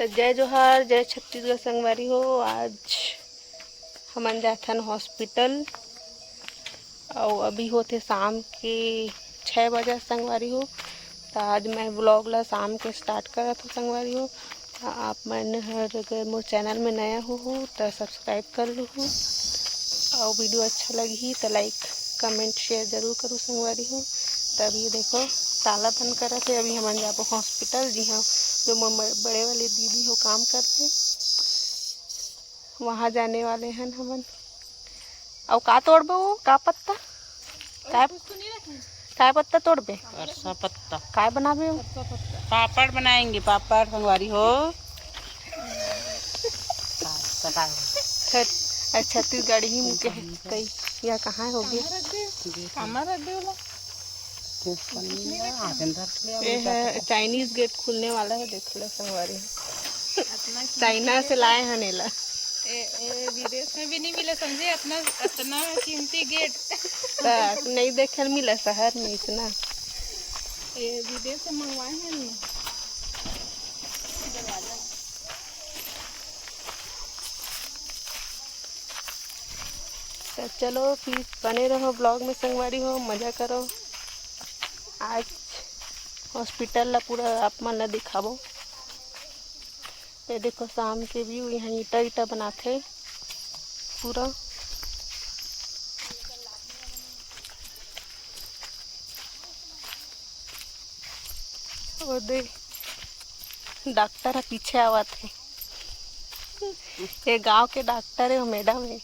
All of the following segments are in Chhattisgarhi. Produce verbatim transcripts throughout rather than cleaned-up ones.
त जय जोहार, जय छत्तीसगढ़ संगवारी हो। आज हमन जाथन हॉस्पिटल, अउ अभी होथे शाम के छः बजे संगवारी हो। त आज मैं व्लॉग ला शाम के स्टार्ट करत हूँ संगवारी हो। त आप मन हर अगर मोर चैनल में नया हो, हो त सब्सक्राइब कर लूहू, अउ वीडियो अच्छा लगही त लाइक, कमेंट, शेयर जरूर करू संगवारी हो। त अभी देखो, ताला बंद करत हे। अभी हमन जाबो हॉस्पिटल, जिहाँ जो मोर बड़े वाले दीदी हो काम करथे, वहाँ जाने वाले हन हमन। अउ का तोड़बो वो? का पत्ता? काय, कुछ तो नहीं रखे। काय पत्ता तोड़बे? अरसा पत्ता। काय बनाबे वो? अरसा पत्ता। पापड़ बनाएंगे, पापड़ संगवारी हो। छत-, अच्छा, छत्तीसगढ़ी मुके है। कई, या कहाँ हो गए? कहाँ रख दे? कामा रख दे वाला। ये है, चाइनीज गेट खुलने वाला है, देख लो संगवारी। चाइना से लाए हैं नेला। ए, ए, विदेश में भी नहीं मिला समझे, अतना, अतना कीमती गेट। त नहीं देखे मिला शहर में इतना। ए, विदेश से मंगवाए हैं ना। त चलो फिर बने रहो व्लॉग में संगवारी हो, मजा करो। आज हॉस्पिटल ला पूरा आप मन ला दिखाबो। ये देखो शाम के व्यू, यहाँ ईटा ईटा बनाथे पूरा। ओ दे, डॉक्टर ह पीछे आवत हे। ये गांव के डॉक्टर है, वो मैडम है।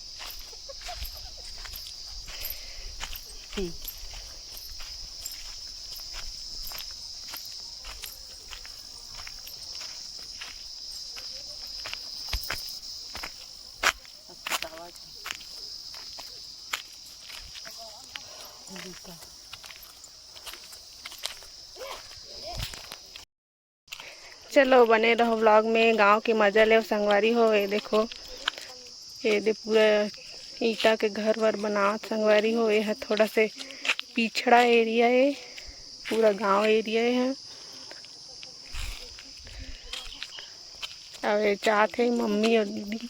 चलो बने रहो व्लॉग में, गांव के मजा लेव संगवारी हो। ये देखो, ये दे पूरा ईटा के घर वर बनावत संगवारी हो। ये ह थोड़ा से पिछड़ा एरिया है, पूरा गांव एरिया है। अब ये जात है मम्मी और दीदी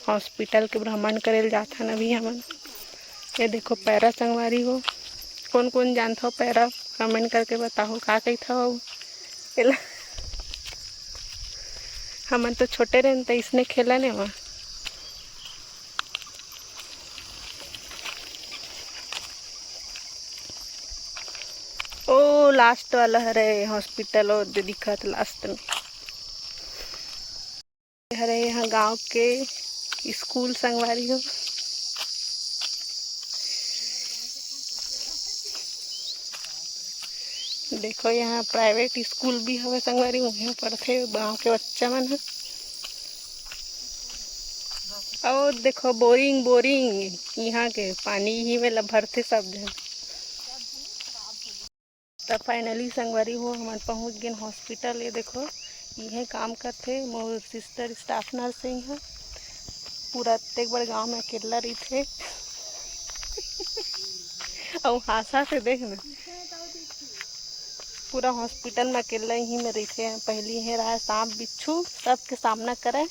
हॉस्पिटल के भ्रमण करे ल जाथन अभी हमन। ये देखो पैरा संगवारी हो, कौन कौन जानथो पैरा, कमेंट करके बताओ का कहिथो। एला हमन तो छोटे रहन त इसने खेला ने वा। ओ लास्ट वाला हरे हॉस्पिटल, ओ दे दिखत लास्ट में। हरे यहाँ गांव के स्कूल संगवारी हो। देखो यहाँ प्राइवेट स्कूल भी हवे संगवारी, उहें पढ़थे गांव के बच्चा मन ह। और देखो बोरिंग, बोरिंग यहाँ के पानी ही में ल भरथे सब झन। त फाइनली संगवारी हो, हमन पहुंच गेन हॉस्पिटल। ये देखो, इहे काम करथे मोर सिस्टर, स्टाफ नर्स है इहाँ। पूरा अतेक बड़ गांव में अकेला रहिथे। अउ हांसा से देख ना, पूरा हॉस्पिटल में अकेला ही में रहिथे। पहली इहे रहा सांप बिच्छू, सबके सामना करे।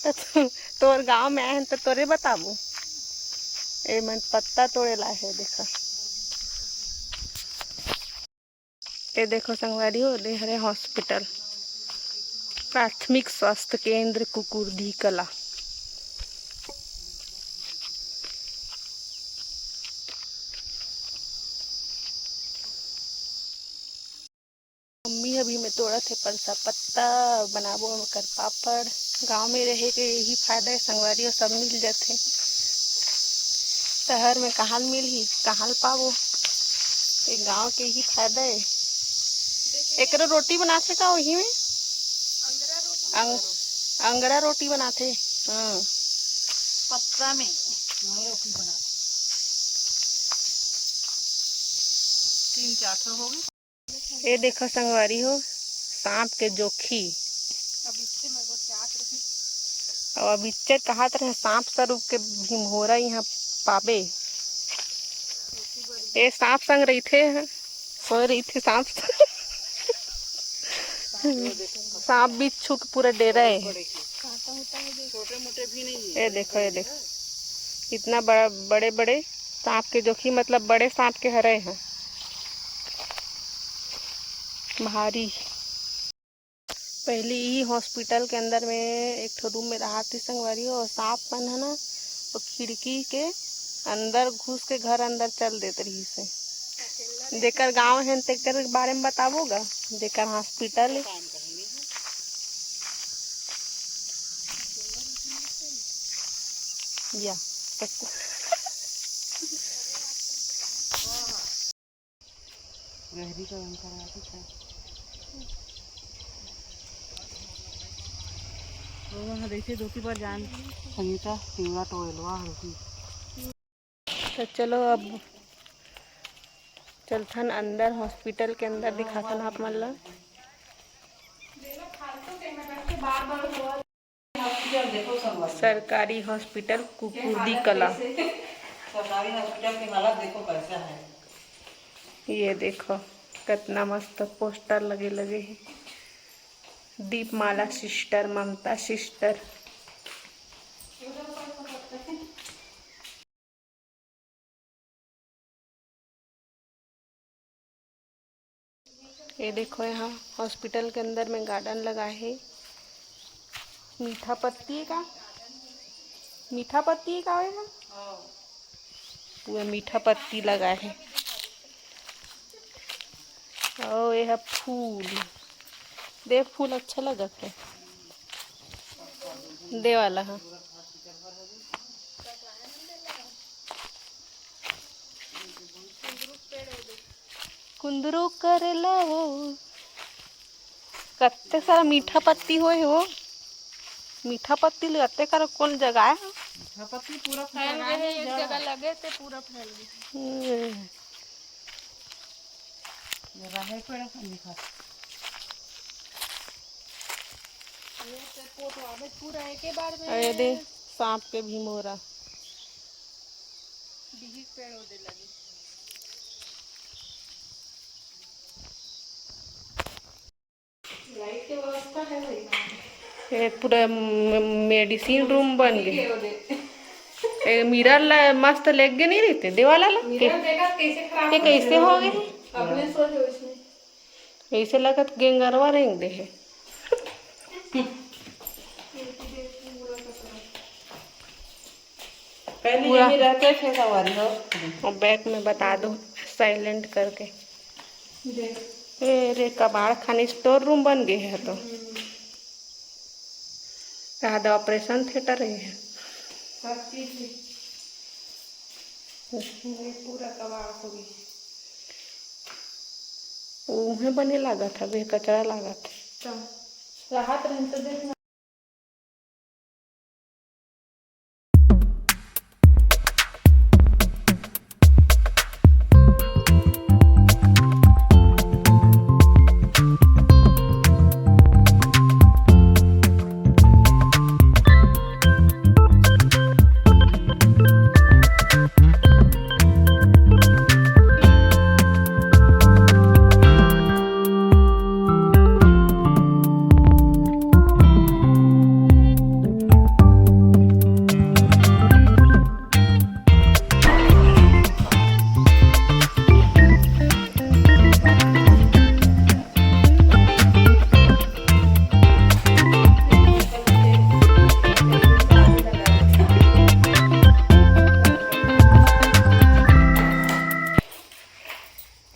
त तू, तोर गांव में आए हन त तोरे बताबो। ए मन पत्ता तोड़े ला हे, देखा। ए देखो संगवारी हो, दे हरे हॉस्पिटल, प्राथमिक स्वास्थ्य केंद्र कुकुरदी कला। मम्मी अभी में तोड़त हे परसा पत्ता, बनाबो ओकर पापड़। गांव में रहे के यही फायदा है संगवारी, और सब मिल जाथे। शहर में कहाँ मिलही, कहाँ पाबो? ये गांव के ही फायदा है। एकरो रोटी बनाथे का वही में? अंग-, अंगरा रोटी बनाथे। हाँ। पत्ता में। तीन चार ठो हो गए। ए देखो संगवारी हो, सांप के जोखी। अब इच्चे कहात रहे, सांप स्वरूप के भीमहोरा इहाँ पाबे। ए सांप संग रहिथे ह। कोई रहिथे सांप। सांप बिच्छू के पूरा डेरा हे। छोटे मोटे भी नहीं है। ये देखो, ये देखो, इतना बड़ा, बड़े बड़े सांप के जोखी, मतलब बड़े सांप के हरे हैं भारी। पहली ई हॉस्पिटल के अंदर में एक ठो रूम में रहाथे संगवारी हो, और सांप मन ह ना वो खिड़की के अंदर घुस के घर अंदर चल देत रहिस हे। जेकर गांव हे तेकर बारे में बताबो गा, जेकर हॉस्पिटल हे। या, गहरी का अंकर आती है। वो वहाँ देखिए दो की बार जान संगीता पिंगला टोयलवा हल्की। तो चलो अब चलथन अंदर, हॉस्पिटल के अंदर दिखाथन आप मन ला। सरकारी हॉस्पिटल कुकुरदी कला। सरकारी हॉस्पिटल की हालत देखो कैसा है। ये देखो कितना मस्त पोस्टर लगे लगे हे। दीपमाला सिस्टर, ममता सिस्टर। ये देखो, यहाँ हॉस्पिटल के अंदर में गार्डन लगा हे। मीठा पत्ती का, मीठा पत्ती का हे ना? पूरा मीठा पत्ती लगा हे। ओ, ये ह फूल, देख फूल अच्छा लगत हे, दे वाला ह। कुंदरू करेला वो, कत्ते सारा मीठा पत्ती होए हे वो। मीठा पत्ती ले अत्ते कर कौन जगाए हे? मीठा पत्ती पूरा फैल गए हे, एक जगह लगे ते पूरा फैल गए। हम्म। ये रहे पेड़ का मीठा। ये तो पोटवा में पूरा एक ही बार में। अरे दे, सांप के भी मोरा। बिही पेड़ ओदे लगे। लाइट के व्यवस्था है भाई। ये पूरा म-, मेडिसिन रूम बन गए। ये मिरर ला मस्त लेग गए नहीं रहते, देवाला ला। मिरर देखा कैसे खराब ये हो कैसे गया। हो गए? अपने सो जो इसमें। ऐसे लगत गेंगरवा रेंग दे हे। पहले पूरा। यही रहते थे सवारी हो। और बैक में बता दो साइलेंट करके। देख। ए रे, कबाड़ खानी स्टोर रूम बन गए है तो। हम्म। कहा दे ऑपरेशन थिएटर है। सब चीज है। ये पूरा कबाड़ हो गई। उहे बने लागत हवे, कचरा लागत हे। तो राहत रहन तो देख ना।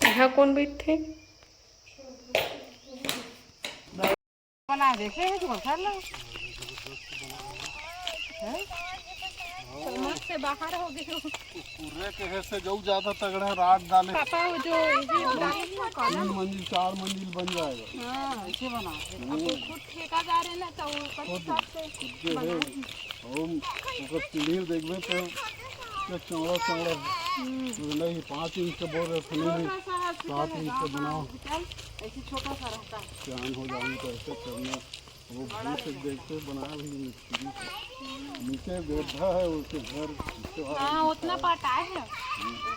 यहाँ कौन बैठे? बना देखे हैं तो कर लो। हैं? समझ से बाहर हो गए हो। पूरे के से जो ज्यादा तगड़ा रात डाले। पापा, वो जो ये डाले हैं ना, तीन कॉलम। मंजिल, चार मंजिल बन जाएगा। हाँ, ऐसे बना। अब वो खुद ठेकेदार है ना, तो वो खुद हिसाब से खुद के है। बनाए। हम ओकर सीढ़ी देखबे तो क्या चौड़ा चौड़ा है। हम्म। तो नहीं, पाँच इंच का बोल रहे थे, नहीं, छोटा सा हॉस्पिटल सात है, इंच का हाँ, बनाओ। हॉस्पिटल ऐसे छोटा सा रहता है। क्या हो जाए तो ऐसे करना। वो भूत से देखते बनाया भी नहीं, सीढ़ी से। नीचे गड्ढा है, उसके घर, उसके बाद हाँ, उतना पाटा है। हम्म। ऊपर